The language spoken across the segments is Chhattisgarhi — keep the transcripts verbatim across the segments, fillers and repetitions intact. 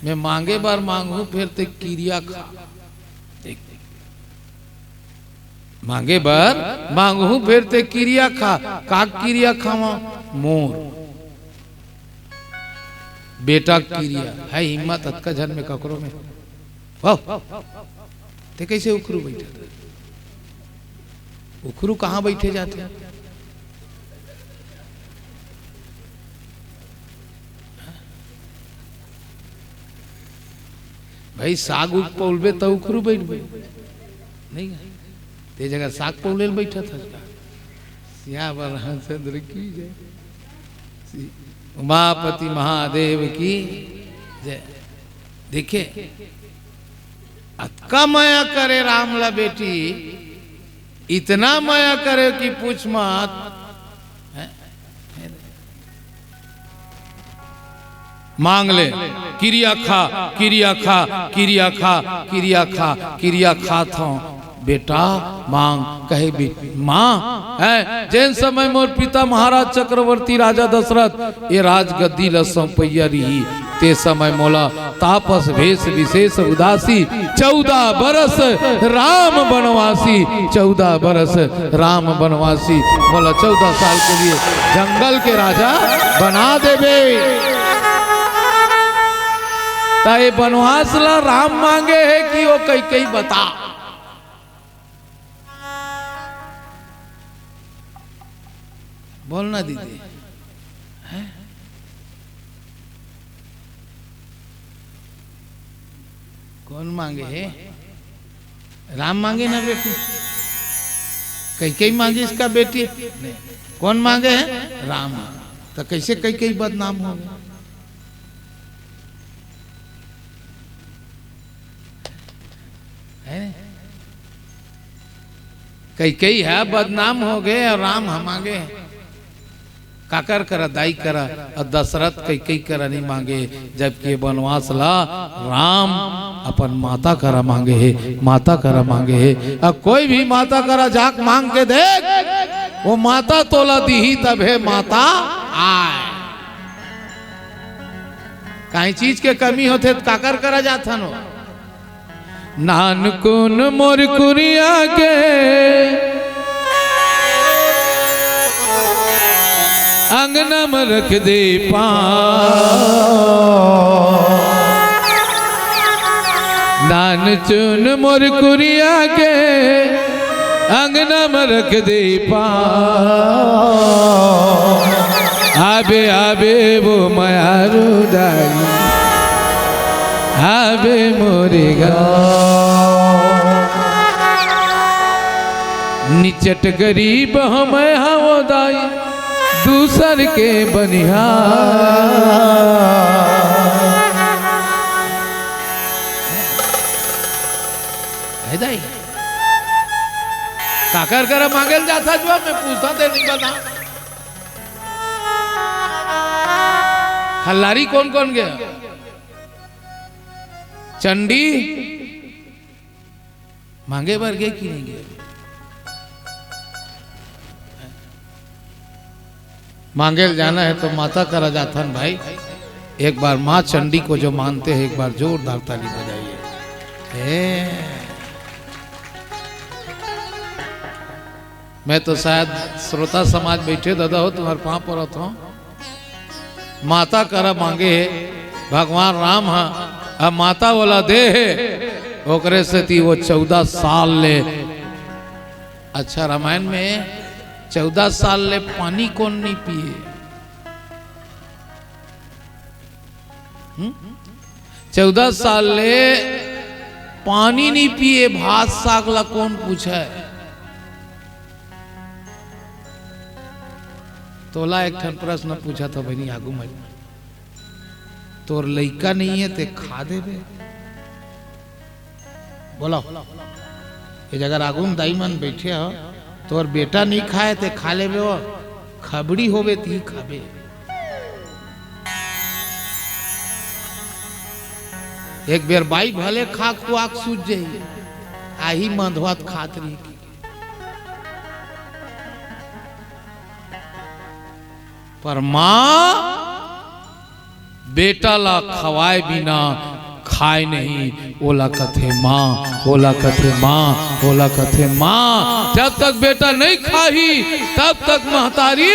मैं मांगे बर मांगहूं, फेर ते किरिया खा। देख, मांगे बर मांगहूं, फेर ते किरिया खा। का किरिया खावा? मोर बेटा किरिया। है हिम्मत अतका झन में ककरो में? वाह, ते कैसे उखरू बैठा था? उखरू कहाँ बैठे जाते? भाई, साग उग पौलबे त उखरू बैठबे, नहीं? ते जगह साग पौले ल बैठा था का? सियावर रामचंद्र की जय, श्री उमापति महादेव की जय। देखे, अतका मया करे राम ला बेटी, इतना मया करे कि पूछ मत। हैं? मांग ले, किरिया खा, किरिया खा, किरिया खा, किरिया खा, किरिया खात हंव। बेटा मांग, कहे बे-, माँ, है, जेन समय मोर पिता महाराज चक्रवर्ती राजा दशरथ ये राजगद्दी ल सौंपैया रिही, ते समय मोला तापस भेष विशेष उदासी, चौदह बरस राम बनवासी, चौदह बरस राम बनवासी, मोला चौदह साल के लिए जंगल के राजा बना देबे। त ये बनवास ला राम मांगे हे कि वो कैकेयी? बता। बोलना दीदी, हैं? कौन मांगे हे? राम मांगे ना बेटी, कैकेयी मांगे इसका बेटी। नहीं। कौन मांगे हे? राम। तो कैसे कैकेयी बदनाम हो गए? हैं? कैकेयी ह बदनाम हो गए और राम ह मांगे हे। काकर करा? दाई करा। और दशरथ कैकेयी करा नहीं मांगे, जबकि ये बनवास ला राम अपन माता करा मांगे हे, माता करा मांगे हे। और कोई भी माता करा जाक मांग के देख, वो माता तोला दीही, तभे माता आय। काई चीज के कमी होथे त काकर करा जाथन हो? नानकुन मोर कुरिया के अंगना म रख दे पाँव। नानचुन मोर कुरिया के अंगना म रख दे पाँव। आबे आबे वो मयारू दाई, आबे मोरे गाँव। निचट गरीब हमै हवो दाई, दूसर के बनिहार। हे दाई, काकर करा मांगे ल जाथा जो मैं पूछता ते नहीं बता। खल्लारी कौन कौन गया? चंडी मांगे बर गे कि नहीं गे? मांगे ल जाना है तो माता करा जाथन भाई। एक बार माँ चंडी को जो मानते हैं, एक बार जोरदार ताली बजाइए। हे। मैं तो शायद श्रोता समाज बैठे दादा हो, तुम्हारे पाँव परत हो। माता करा मांगे हे, भगवान राम ह, अब माता वाला दे हे, ओकरे सेती वो चौदह साल ले। अच्छा, रामायण में चौदह साल ले पानी कौन नहीं पिए? हम्म? चौदह साल ले पानी नहीं पिए, भात साग ला कौन पूछे? तोला एक ठन प्रश्न पूछा था बहनी आगू में, तोर लइका नहीं है ते खा देबे? बोलो, ये जगह आगू में दाई मन बैठे हो, तोर बेटा नहीं खाए ते खा लेबे हो, खबड़ी होबे ती खाबे। एक बेर बाई भले खा खुआक सूझ जाई, आही मंधवात खात रही। पर माँ बेटा ला खवाए बिना खाय नहीं, ओला कथे माँ, ओला कथे माँ, ओला कथे माँ। जब तक बेटा नहीं खाही, तब तक महतारी,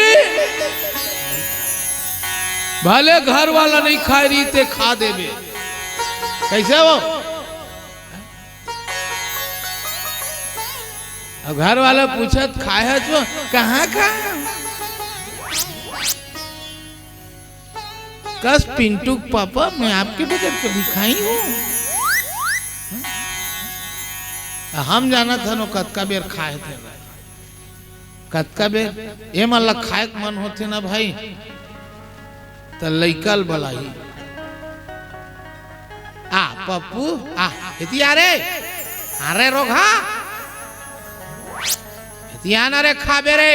भले घर वाला नहीं खाय रही, ते खा देबे। कैसे हो? अब घर वाला पूछत, "खाय हस वो?" "कहाँ खाय हँव?" कस पिंटू के पापा, मैं आपके बगैर कभी खाई हूँ? हम जानत हन वो कतका बेर खाय थे, कतका बेर। ए मन ला खाय के मन होथे ना भाई, त लइका ल बलाही, "आ पप्पू, आ, एती आ रे, आ रे रोगहा, एती आ ना रे, खाबे रे।"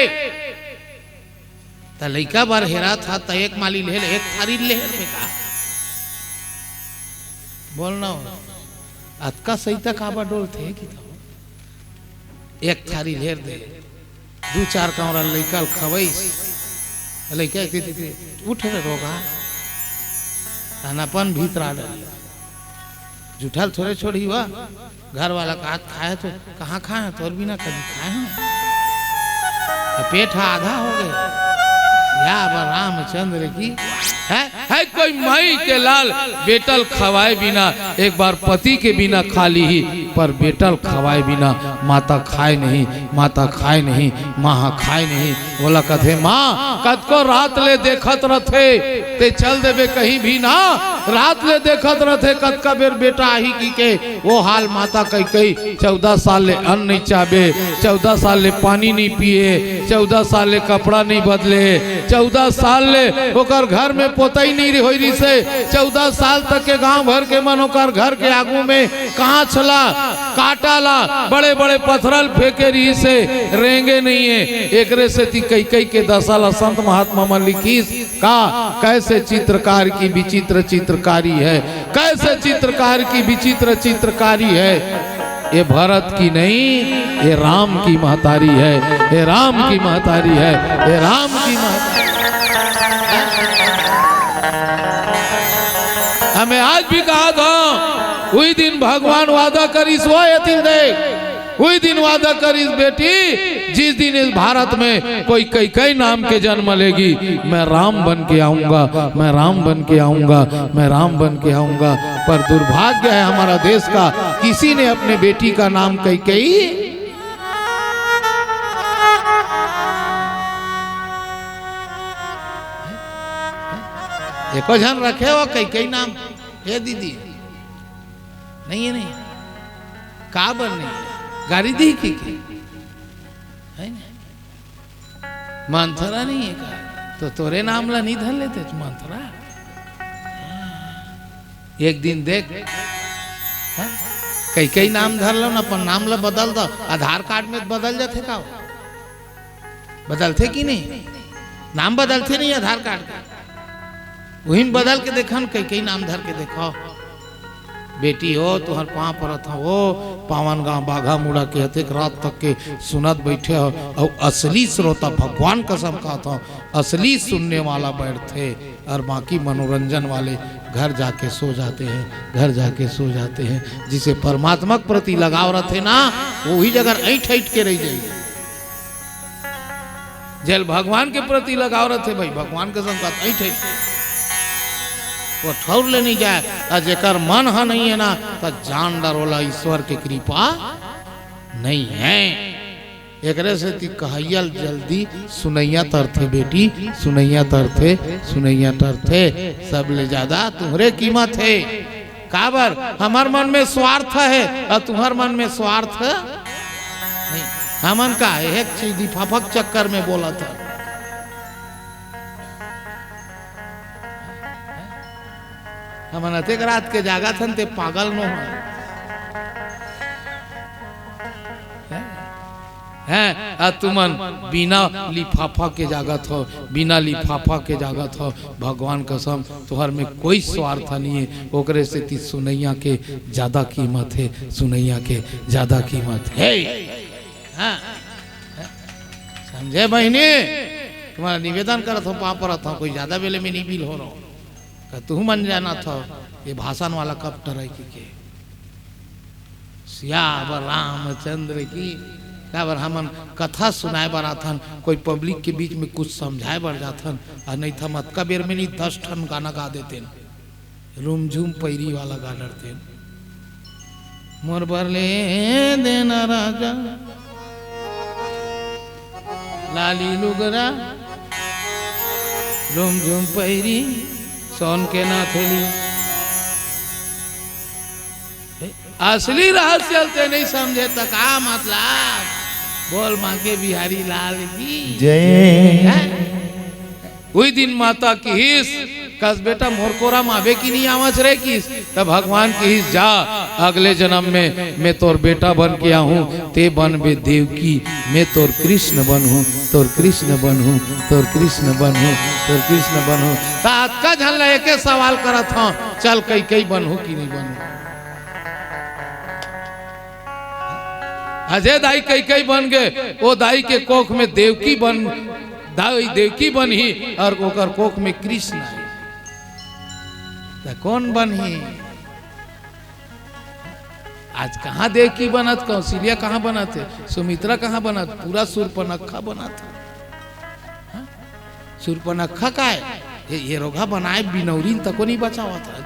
त लइका बर हेरत हा, त एक माली ले ले, एक थारी ले ले बेटा। बोल ना हो, अतका सइता काबर डोलथे कि तो एक थारी ले दे, दू चार कौंरा लइका ल खवइस, लइका के दे दे, "उठ रे रोगहा।" तहन अपन भीतरा डरी। जूठा ल थोरे छोड़ही वा। घर वाला कहत, "खाय हस तो?" "कहाँ खाय हँव, तोर बिना कभी खाय हँव?" अब पेट ह आधा हो गे। या बर रामचंद्र की है, है कोई माई के लाल, बेटा ल खवाय बिना, एक बार पति के बिना खा लीही, पर बेटा ल खवाय बिना माता खाय नहीं, माता खाय नहीं, माँ ह खाय नहीं। ओला कथे, "माँ, कतको रात ले देखत रथे, ते चल देबे कहीं भी ना, रात ले देखत रथे, कतका बेर बेटा आही," कहिके। वो हाल माता कैकई, चौदह साल ले अन्न नहीं चाबे, चौदह साल ले पानी नहीं पिए, चौदह साल ले कपड़ा नहीं बदले, चौदह साल ले ओकर घर में पोतई नहीं होई रिसे, चौदह साल तक के गांव भर के मन ओकर घर के आगू में कांच ला, कांटा ला, बड़े-बड़े पथरा ल फेंके रिहिसे, रेंगे नइये। एकरे सेती कैकई के दशा ला संत महात्मा मन लिखिस का, "कैसे चित्रकार की विचित्र चित्रकारी है, कैसे चित्रकार की विचित्र चित्रकारी है।" ये भरत की नहीं, ये राम की महतारी है, ये राम की महतारी है, ये राम की महतारी। हमें आज भी कहा था, उही दिन भगवान वादा करिस, वो यतिन देख, उही दिन वादा करिस, "बेटी, जिस दिन इस भारत में कोई कैकई नाम के जन्म लेगी, मैं राम बन के आऊंगा, मैं राम बन के आऊंगा, मैं राम बन के आऊंगा।" पर दुर्भाग्य है हमारा देश का, किसी ने अपने बेटी का नाम कैकई एको झन रखे हो कैकई नाम? हे दीदी, नहीं है, नहीं। काबर नहीं? गारी दी की, की? है ना? मंथरा नहीं है का? तो तोरे नाम ला नहीं धर लेते तू मंथरा? एक दिन देख, हैं? कैकई नाम धर लो ना, अपन नाम ला बदल दो। आधार कार्ड में बदल जाथे का वो? बदलथे कि नहीं? नाम बदलथे नहीं आधार कार्ड का? उही में बदल के देखन, कैकई नाम धर के देखो। बेटी हो, तुहर पाँव परत हँव, वो पावन गाँव बाघा मुड़ा के अतेक रात तक के सुनत बइठे हव, अउ असली श्रोता, भगवान कसम कहत हँव, असली सुनने वाला बैठथे, अउ बाकी मनोरंजन वाले घर जाके सो जाते हैं, घर जाके सो जाते हैं। जिसे परमात्मा के प्रति लगाव रथे ना, वो उही जगह ऐंठ ऐंठ के रहि जाही। जेला भगवान के प्रति लगाव रथे भाई, भगवान के संग बात ऐंठ ऐंठ के। वो ठौर ले नहीं जाय, अउ जेकर मन ह नहीं है ना, त जान डर, ओला ईश्वर के कृपा नहीं है। एकरे सेती कहइया ल जल्दी सुनइया तरथे बेटी, सुनइया तरथे, सुनइया तरथे। सबले ज्यादा तुहरे कीमत हे। काबर? हमर मन में स्वार्थ हे अउ तुहर मन में स्वार्थ नहीं। हमन का हे, एक चीज लिफाफा के चक्कर में बोलत हन। हमन अतेक रात के जागत हन, ते पागल नो हन। हैं? अउ तुमन बिना लिफाफा के जागत हव, बिना लिफाफा के जागत हव। भगवान कसम, तुहर में कोई स्वार्थ नहीं हे, ओकरे सेती सुनइया के ज्यादा कीमत हे, सुनइया के ज्यादा कीमत हे। हाँ। समझे बहिनी? तुम्हर निवेदन करत हँव, पाँव परत हँव, कोई ज्यादा बेले में नहीं बिल हो रहा। का तुहू मन जानत हो ये भाषण वाला कब टरई कहिके? सियावर रामचंद्र की। काबर हमन कथा सुनाए बर आथन, कोई पब्लिक के बीच में कुछ समझाए बर जाथन, अउ नहीं त हम अतका बेर में नहीं दस ठन गाना गा देतेन। रुमझुम पैरी वाला गा डरतेन। मोर बर ले देना राजा लाली लुगरा, रुमझुम पैरी, सोन के नाथेली। असली रहस्य ते नहीं समझे त का मतलब? बोल मांके बिहारी लाल की जय। हैं? उही दिन माता किहिस, "कस बेटा मोर कोरा म आबे कि नहीं आवस रे?" किहिस। त भगवान किहिस, "जा, अगले जन्म में मैं तोर बेटा बन के आहूं, ते बनबे देवकी, मैं तोर कृष्ण बनहूं, तोर कृष्ण बनहूं, तोर कृष्ण बनहूं, तोर कृष्ण बनहूं।" त अतका झन ला एके सवाल करत हंव, चल कैकई बनहूं कि नहीं बनहूं? अजय दाई कैकई बन गे, ओ दाई के कोख में देवकी बन, दाई देवकी बनही अउ ओकर कोख में कृष्ण आही। त कौन बनही? आज कहाँ देवकी बनत, कौशल्या कहाँ बनत हे, सुमित्रा कहाँ बनत, पूरा सूर्पनखा बनत हे। हाँ? सूर्पनखा काय? ये, ये रोगा बनाए बिनौरीन तको नहीं बचावत हे।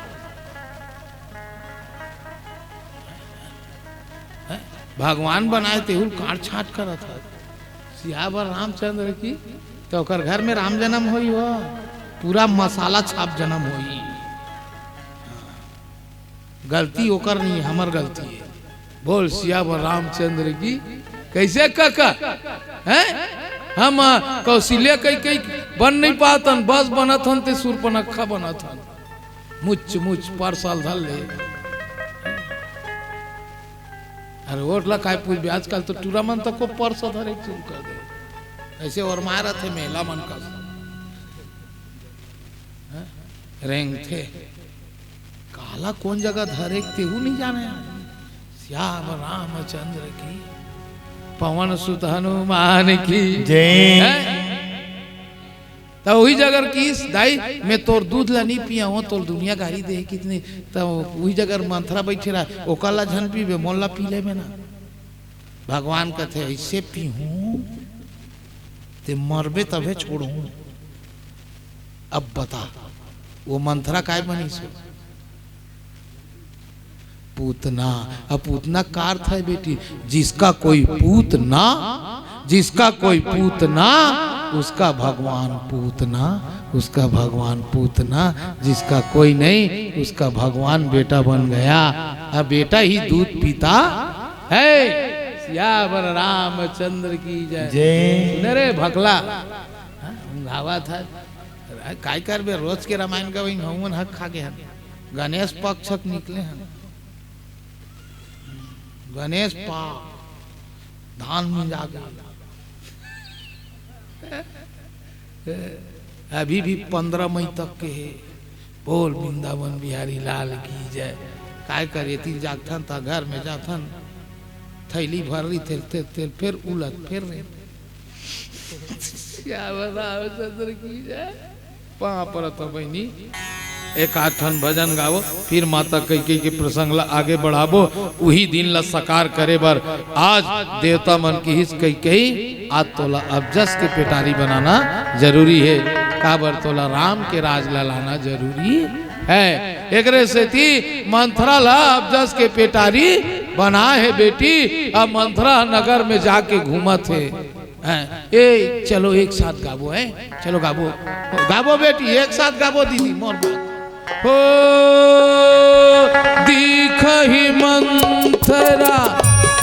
हैं? भगवान बनाए तेहू ल काट छाट करत हस। सियावर रामचंद्र की, त ओकर घर में राम जन्म होई हो, पूरा मसाला छाप जन्म होई। गलती ओकर नहीं, हमर गलती हे। बोल सियावर रामचंद्र की। कैसे कका? हैं? हम, अ, कौशल्या कैकई बन नहीं पातन, बस बनत हन ते सूर्पनखा बनत हन। मुच मुच परसल धर ले। अरे ओट ला काय पूछबे, आजकल तो टूरा मन तको परस धरे शुरू कर दे। ऐसे ओरमाए रथे मेला मन का। हैं? रेंगथे। काला कौन जगह धरे तेहू नहीं जाने। श्याम रामचंद्र की, पवन सुत हनुमान की जय। हैं? त उही जगह किहिस, "दाई, मैं तोर दूध ला नी पियावं, तोर दुनिया गारी दे कितनी।" त उही जगह मंथरा बैठे रहा, "ओकर ला झन पीबे, मोर ला पी लेबे ना।" भगवान कथे, "ऐसे पीहूं, ते मरबे तभे छोड़हूं।" अब बता, वो मंथरा काय बनिस हो? पूतना। अब पूतना का अर्थ है बेटी? जिसका कोई पूत ना, जिसका कोई पूत ना, उसका भगवान पूतना, उसका भगवान पूतना, जिसका कोई नहीं, उसका भगवान बेटा बन गया। अब बेटा ही दूध पीता है। सियावर रामचंद्र की जय। जय। सुने रे भकला, हाँ, ऊंघावत हे। काय करबे, रोज के रामायण गवई में हमन हक खा गे हन। गणेश पक्ष हक निकले हन। गणेश पा धान मिंजा गे। अभी भी पंद्रह मई तक के हे। बोल वृंदावन बिहारी लाल की जय। काय करे, तीन जागथन त घर में जाथन, थैली भर रही, थेल, थेल, थेल, फिर उलट, फिर रे। सियावर रामचंद्र की जय। पाँव परत हो बहिनी, एक आध ठन भजन गावो, फिर माता कैकई के प्रसंग ला आगे बढ़ाबो। उही दिन ला साकार करे बर आज देवता मन किहिस कैकई, आज तोला अबजस के पेटारी बनाना जरूरी हे, काबर तोला राम के राज ला लाना जरूरी हे। एकरे सेती मंथरा ला अबजस के पेटारी बनाए हे बेटी। अब मंथरा नगर में जाके घूमत हे। हैं, ए, चलो एक साथ गाबो, हैं? चलो गाबो, गाबो बेटी, एक साथ गाबो दीदी, मोर बात। हो, दिखहि मंथरा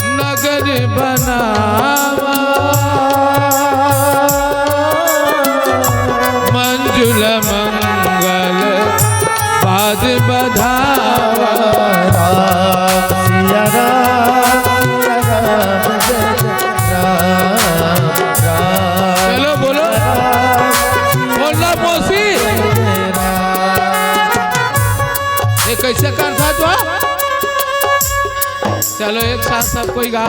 नगर बनावा, मंजुल मंगल बाज बधावा। सिया राम, सिया राम, जय जय राम, राम। चलो बोलो, बोलना मौसी। ये कैसे कर था तो? चलो एक साथ सब कोई गा।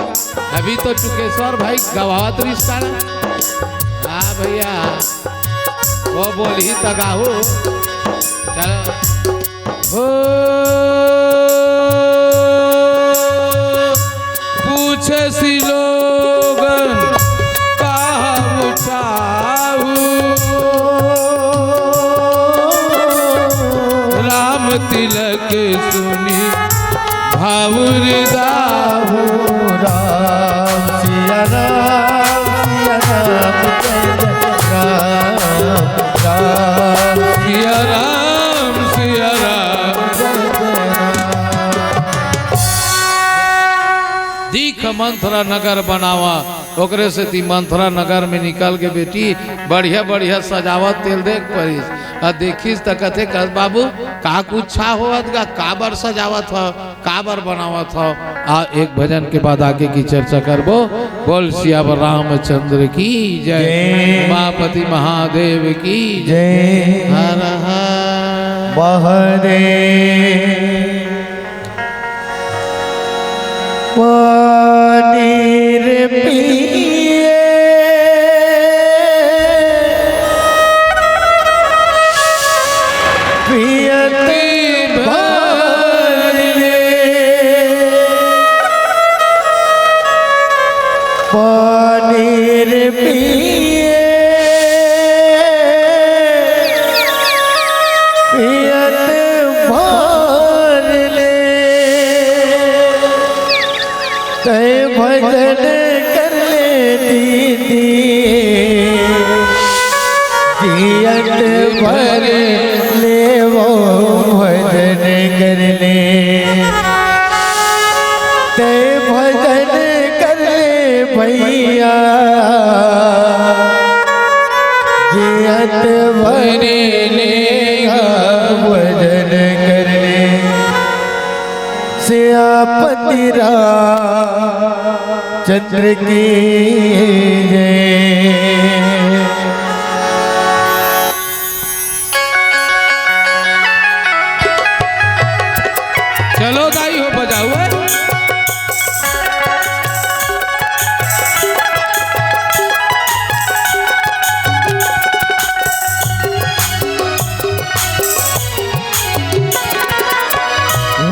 अभी तो चुकेश्वर भाई गवावत रिश्ता ना। हाँ भैया, वो बोलही त गाहू। ओ, पूछे सी लोगन कहा चाहू, राम तिलक सुनी भावुर दाहू। राम सिया राम, सिया राम, जय जय राम, राम। सिया राम, सिया राम। दीख मंथरा नगर बनावा, ओकरे सेती मंथरा नगर में निकल के बेटी बढ़िया बढ़िया सजावट तेल देख परिस। आ देखिस त कथे, "कस बाबू, का कुछ छा होवत गा, काबर सजावत ह, काबर बनावत ह?" आ एक भजन के बाद आगे की चर्चा करबो। बोल सियावर रामचंद्र की जय, जय। उमापति महादेव की जय। हर हर महादेव। पानी रे पिए पियत भर ले, पानी रे पिए पियत भर ले। तै भजन कर ले दीदी, जियत भर ले वो भजन कर ले। तै भजन कर ले भैया, जियत भर ले भजन कर ले। सियापति रामचंद्र की जय। चलो दाई हो, बजाओ, ए।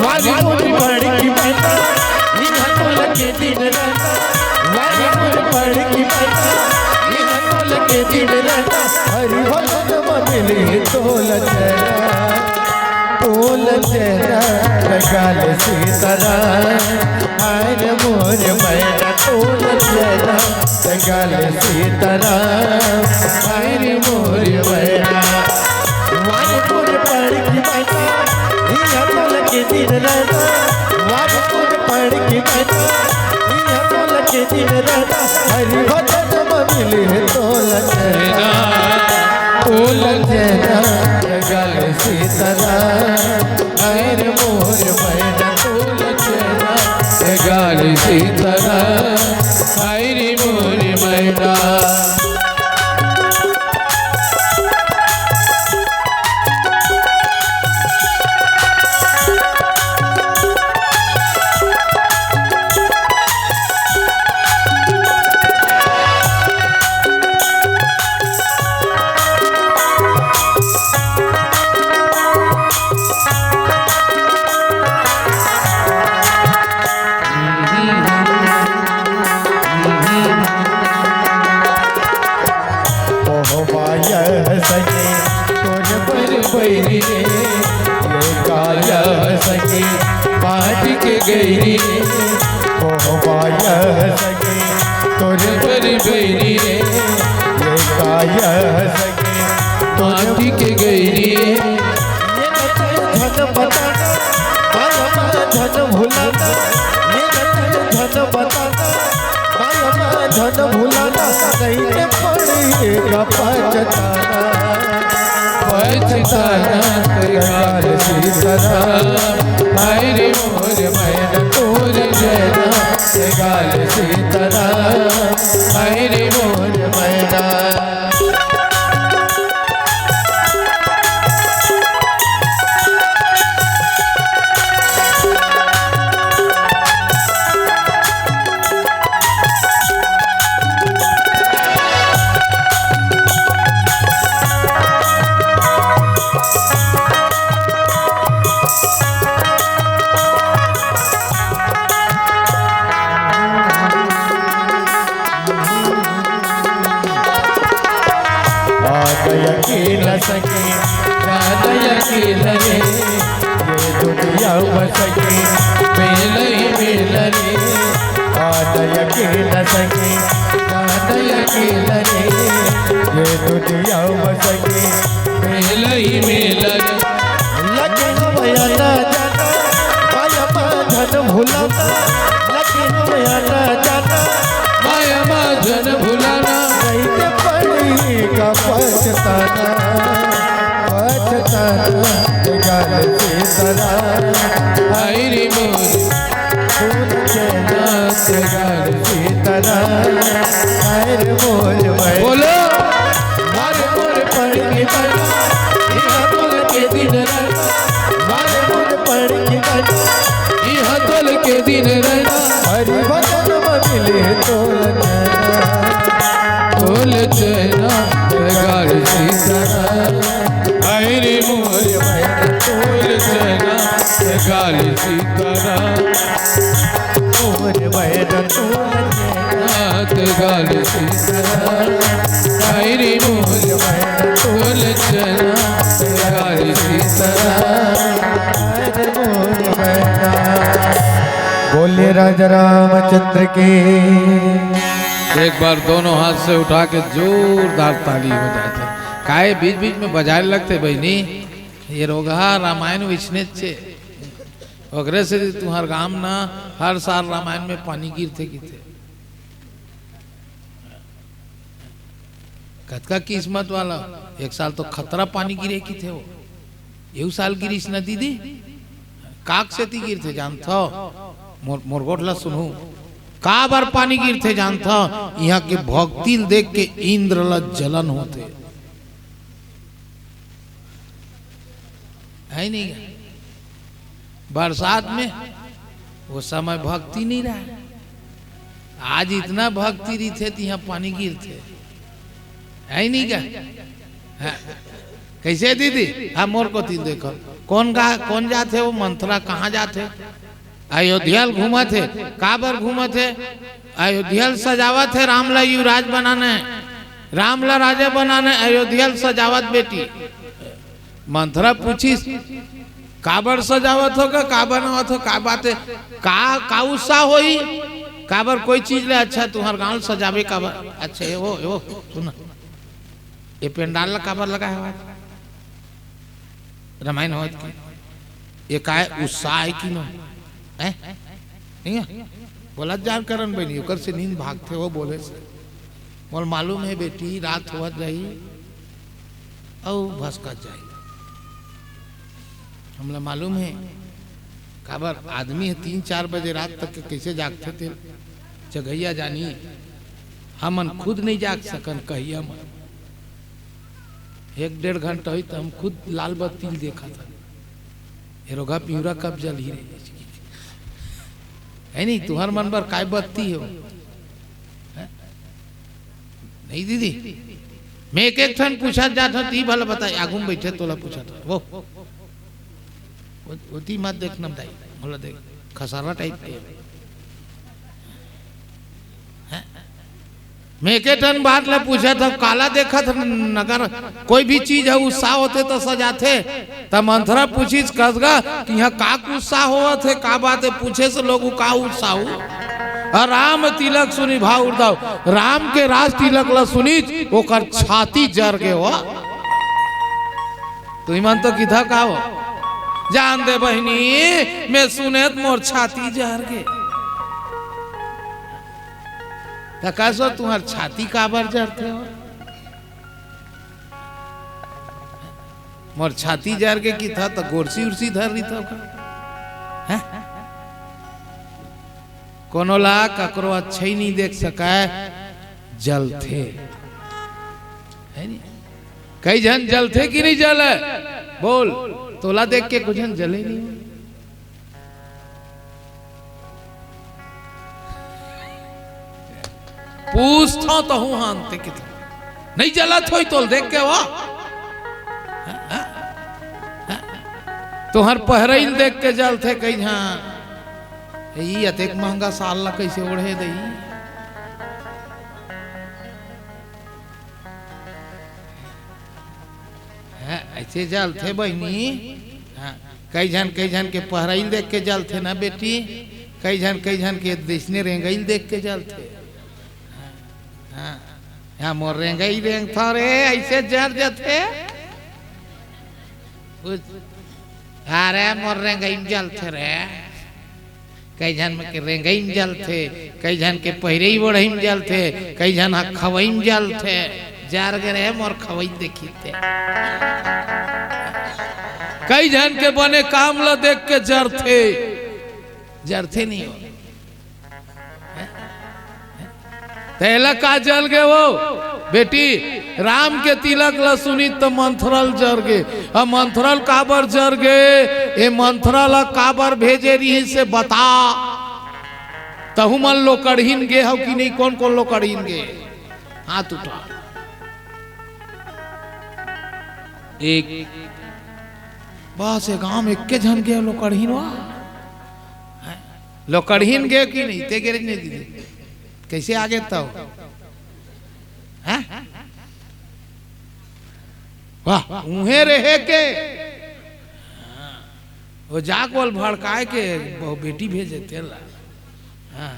वाली मोरी बड़की मैना, इहाँ तो लगे दिन रात। वाली मोरी बड़की मैना, इहाँ तो लगे दिन रात। हरि भजन में मिली तोला चैना, तोला चैना, गाल सीताराम। हाय रे मोर मैना, तोला चैना, गाल सीताराम। हाय रे मोर मैना, वाली मोर बड़की मैना, इहाँ तो लगे दिन रात। वाली मोर बड़की मैना, इहाँ तो लगे दिन रात। हरि भजन में मिली तोला चैना, तोला चैना, गाल सीताराम। हाय रे मोर मैना, तोला चैना, गाल सीताराम। हाय रे मोर मैना। मोहबाया सके तोर बर बैरी रे, ये काया सके माटी के गैरी रे। मोहबाया सके तोर बर बैरी रे, ये काया सके तोर माटी के गैरी रे। ये धन बताना, बालमा धन भुलाना, ये धन बताना, बालमा धन भुलाना, नहीं ते पड़ेगा पछताना। पछताना ते गाल सीताराम, हाय रे मोर मैना तोर जैना, ते गाल सीताराम, हाय रे मोर मैना। सखी, मेल ही मेल रे, आदय के न सखी, आदय के न रे, ये दुनिया में सखी, मेल ही मेल रे। लगे हवय आना जाना, माया मा झन भुलाना, लगे हवय आना जाना, माया मा झन भुलाना। नहीं ते पड़ी का पछताना, पछताना, गाल सीताराम। हाय रे मोर फूल चैना, गाल सीताराम। हाय रे मोर भाई। बोलो। मारे मोर पड़ के बना, इहा तोल के दिन रहना। मारे मोर पड़ के बना, इहा तोल के दिन रहना। हरि भजन में मिले तोल चैना। तोल चैना, गाल सीताराम। हाय रे मोर भाई, तोल चैना, गाल सीताराम। मोर बहन तोल चैना। गाल सीताराम। हाय रे मोर बहन तोल चैना। गाल सीताराम। बोलिए राजा रामचंद्र की। एक बार दोनों हाथ से उठा के जोरदार ताली हो जाए तो। काहे बीच बीच में बजाए लगथे बहिनी? ये रोगहा रामायण विष्णु छे। ओकरे से तुहर गांव ना हर साल रामायण में पानी गिरथे गिरथे। कतका किस्मत वाला, एक साल तो खतरा पानी गिरे किथे वो। एहू साल गिरिस न दीदी। काक सेती गिरथे जानथव? मोर, मोर गोठ ला सुनहू। काबर पानी गिरथे जानथव? इहां के भक्ति ल देख के इंद्र ला जलन होथे। है नहीं क्या? बरसात में वो समय भक्ति नहीं रहा। आज इतना भक्ति रहिथे त इहां पानी गिरथे। है नहीं क्या? हाँ। कैसे दीदी? हाँ, मोर कोती देखो। कौन गा-, कौन जाथे वो मंथरा, कहाँ जाथे? अयोध्या ल घूमत हे। काबर घूमत हे? अयोध्या ल सजावत हे, राम ला युवराज बनाना हे, राम ला राजा बनाना हे, अयोध्या ल सजावत बेटी। मंथरा पूछिस, "काबर सजावत हो गा? का बनावत हो? का बात हे? का, का उत्साह होही? काबर कोई चीज ले अच्छा तुहर गांव ल सजावे काबर? अच्छा, ए वो, ए वो, सुन, ए पंडाल ला काबर लगा हे आज? रामायण होवत के, ए काय उत्साह हे कि नो? हैं? नहीं हे? बोलत जान करन बहिनी, ओकर से नींद भागथे, वो बोले से।" मोला मालूम हे बेटी, रात होवत जाही अउ भसकत जाही। हमला मालूम हे, काबर आदमी ह तीन चार बजे रात तक के कइसे जागथे, ते जगइया जानी। हमन खुद नइ जाग सकन, कहइया मन। एक डेढ़ घंटा होही, त हम खुद लाल बत्ती ल देखत हन। ए रोगहा पिंवरा कब जलही रे? है नहीं, तुहर मन बर काय बत्ती हे वो? हैं? नहीं दीदी, मैं एक एक ठन पूछत जात हूँ, ती भला बता, आगू में बैठे तोला पूछत हूँ। वो, वो, वो ती मत देखना दाई, बोला देख, खसारा टाइप के। हैं? मैं एके ठन बात ला पूछत हव, काला देखत हन, अगर कोई भी चीज ह उत्साह होथे त सजाथे। त मंथरा पूछिस, "कस गा कि इहाँ का उत्साह होवत हे, का बात हे?" पूछे से लोग का उत्साह हो? अ राम तिलक सुनि भाव उड़दाव, राम के राज तिलक ला सुनिच ओकर छाती जर गे हो। तुमन तो किथा का हो, जान दे बहिनी, मैं सुनेत मोर छाती जर गे। त कस हो, तुँहर छाती काबर जरथे हो? मोर छाती जर गे किथा त गोरसी उरसी धर रहिथव का? हैं? कोनो ला ककरो अच्छई नइ देख सकय, जलथे। है नी? कई झन जलथे कि नइ जलय? बोल, तोला देख के कुछ झन जले नइ हो? पूछथंव तहूँ हाँ अंते किथे। नइ जलत होही तोल देख के वो। तुँहर पहरई ल देख के जलथे कई झन। ई अतेक महंगा साल ला कइसे ओढ़े दई? हैं, अइसे जलथे बहिनी। हाँ। कई झन, कई झन के पहरई ल देख के जलथे ना बेटी, कई झन, कई झन के जइसने रेंगई ल देख के जलथे। हाँ, हाँ, मोर रेंगई रेंगथव रे, अइसे जर जथे। कुछ, अरे मोर रेंगई म जलथे रे। कई झन के रेंगई म जलथे, कई झन के पहिरई ओढ़ई म जलथे, कई झन ह खवई म जलथे। जर गे रे मोर खवई देखी ते। कई झन के बने काम ल देख के जरथे, जरथे नहीं हो। तेला का जर गे वो? बेटी, राम के तिलक ल सुनिस त मंथरा ल जर गे। अब मंथरा ल काबर जर गे? ए मंथरा ल काबर भेजे रिहिस से बता। तहू मन लोकड़हीन गे हव कि नहीं? कोन कोन लोकड़हीन गे? हाथ उठा। एक, बस ए गांव म एके झन गे लोकड़हीन वा। हैं? लोकड़हीन गे कि नहीं? ते गे नहीं दीदी। कइसे आगे तव? हैं? वाह, उहें रहे के। हाँ। वो जाके ओला भड़काए के, वो बेटी भेजे तेला। हाँ।